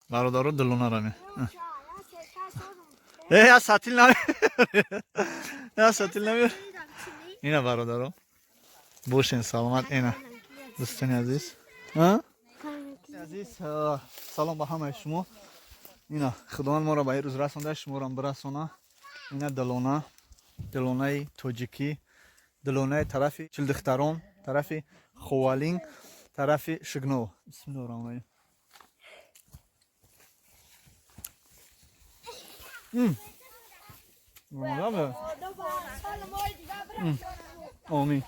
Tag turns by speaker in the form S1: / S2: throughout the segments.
S1: Бародаро, дилона раме. Я сатил нами. Я сатил нами. Ина, бародаро. Бошен саломат, ина. Дӯстони азиз. А? Азиз, салом ба ҳамаи шумо. Ина, Худованд моро ба ин рӯз расонда, шуморо бирасона. Ина дилона, дилонаи тоҷикӣ, дилонаи тарафи Чилдухтарон, тарафи Ховалин, тарафи Шигнов. Бисмиллоҳи раҳмони раҳим. Омин.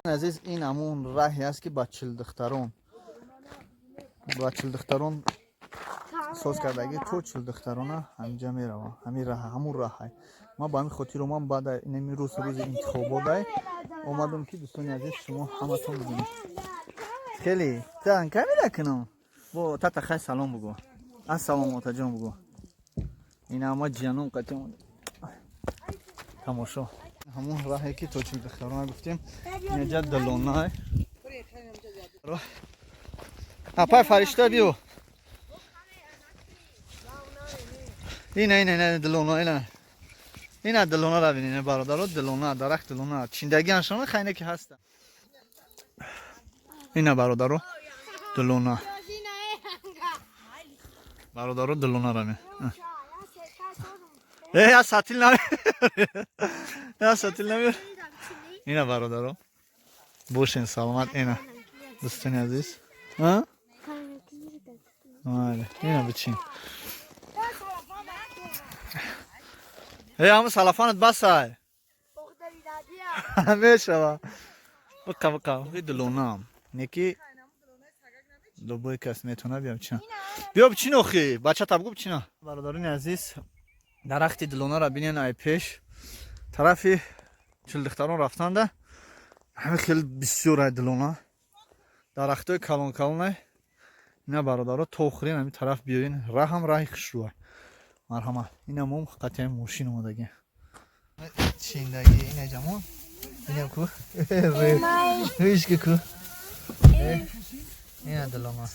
S1: Азиз, ин ҳамун раҳе аст, ки ба Чилдухтарон соз кардагӣ, то Чилдухтарона ҳаминҷа меравам. Ҳамин раҳа, ҳамун раҳай. Ман ба ҳамин хотир омам, баъд инами рӯз, рӯзи интихоботай омадам, ки, дӯстони азиз, шумо ҳаматон бибинед. Хеле тан камера кунам бо тата. Хай, салом бугӯ, ассалом, отаҷон бугӯ. Ина ама ҷиянон қатӣ тамошо. Ҳамун раҳе, ки то Чилдухтарона гуфтем, инҷа дилонай. Апай Фаришта, биё. Ина, ина, ина дилона, ина, ина дилона бинед, бародаро, дилона, дарахт дилона чиндагианшона хайне ки ҳаста. Ина, бародаро, дилона, бародаро, дилона раме. Я сатил нами. Я сатил нами. Ина, бародаро. Бошен саломат, ина. Дӯстони азиз. А? Ина бичин. Э, ҳамун салафанат басай. Мешава. Биқа, биқа. Дилонам. Неки дубой кас метона биям чина. Биё бичин охи. Бачата бугу бичина. Бародарони азиз, дарахти дилонаро бинен. Ай пеш тарафи Чилдухтарон рафтанда ҳами хеле бисёр ай дилона, дарахтҳои калон калонай. Ина, бародаро, то хӯрен ҳами тараф биёен, раҳам раҳи хушрӯай. Марҳамат. Ина мом қатъиян мошин омадаги, чиндаги. Ина ҷамон, инам ку ишки ку. Ина дилона.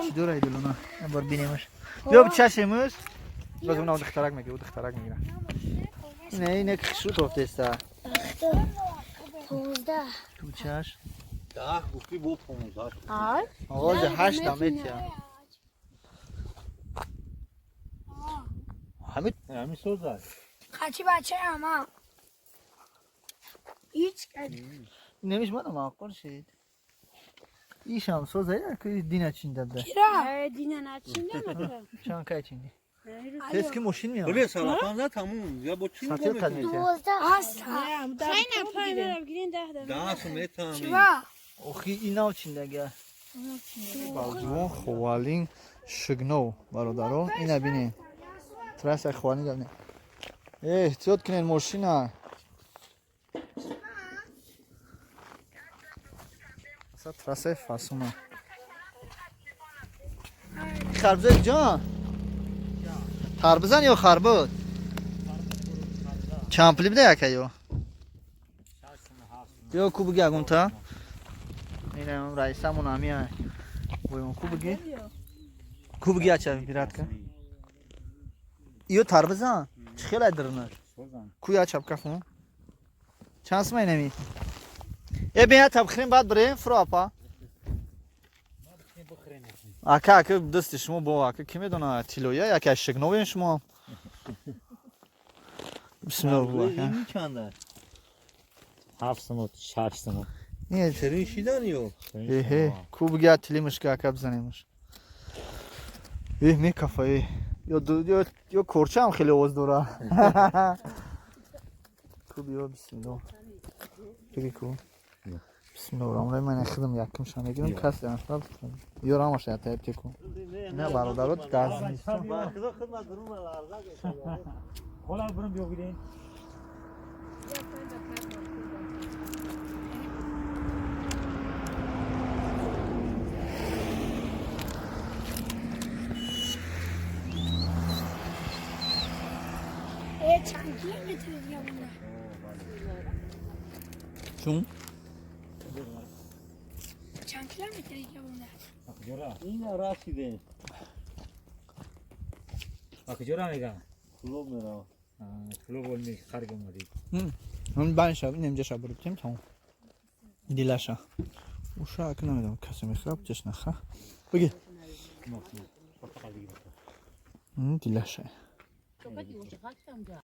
S1: Чӣ дора дилона? Бор бинемаш. Биё бичашемуз. Боз уна духтарак мегира, духтарак мегира. Ина, ина хушрӯ тофтеста.
S2: 15.
S1: Ту чаш.
S3: 10 гуфтӣ, бо 15.
S1: Оғози 8 даметия.
S3: Ҳамин ҳамин соза.
S2: Қачи бача ама. Ҳеч.
S1: Немиш мана маъқул шид. Ишам соза, ки дина чиндада.
S2: Кира?
S4: Дина начинда.
S1: Чанд кай чинди? Тез ки мошин меояд.
S3: Бибин, салафан за, тамом. Я бо чӣ
S1: Сатил қад метия.
S2: 12. Аст.
S4: Хайна пай мерам гирин 10.
S3: 10 метам.
S2: Чива?
S1: Охи, инав чиндага. Балҷувон, Ховалин, Шигнов, бародаро, ина бинед. Трасса Ховалин габне. Э, эҳтиёт кунед, мошина. Трассаи фасуна. Харбуза ҷон. Харбузан ё харбуз? Чанд пули буда яка ё? Ё ку буги ягонта? Ина раисамон ҳамия. Боён ку буги? Ку буги ача биратка? Ё тарбузан? Чӣ хел айдирнаш? Ку я чапка хун? Чанд сум инами? Э, бия табхирем, баъд бирем фуро, апа. Ака, ака, дасти шумо бо ака, ки медона, тиллоя яке аз шигновен шумо. Бисмиллоҳ, ака.
S3: Чанда?
S5: 7 сомон, 6 сомон.
S1: Не,
S3: Ширин шидан ё?
S1: Эҳе, ку буги тилимушка, ака, бизанемуш. Эҳ, мекафа, э. Ё ё корчаам хеле овоз дора. Ку биё, бисмиллоҳ. Биги ку. Бисмиллоҳ раҳмон, ман хидм якумша мегирам, касе анфал. Ё рамаша ятайб теку. Не, бародаро, дар зимистон.
S5: Хола, бурум, биё гирин.
S2: Э, чанд километр дига монда?
S1: Чун?
S2: Чанд километр иҷа буда?
S5: Акҷора.
S3: Ина расидем.
S5: Акҷора мегам.
S3: Клуб меравам.
S5: Клуб ми харг омадӣ.
S1: Ҳам банша, инҷаша бурдем тамом. Дилаша. Уша ака намедонам касе мехӯра, птеш наха. Бигир. Дилаша.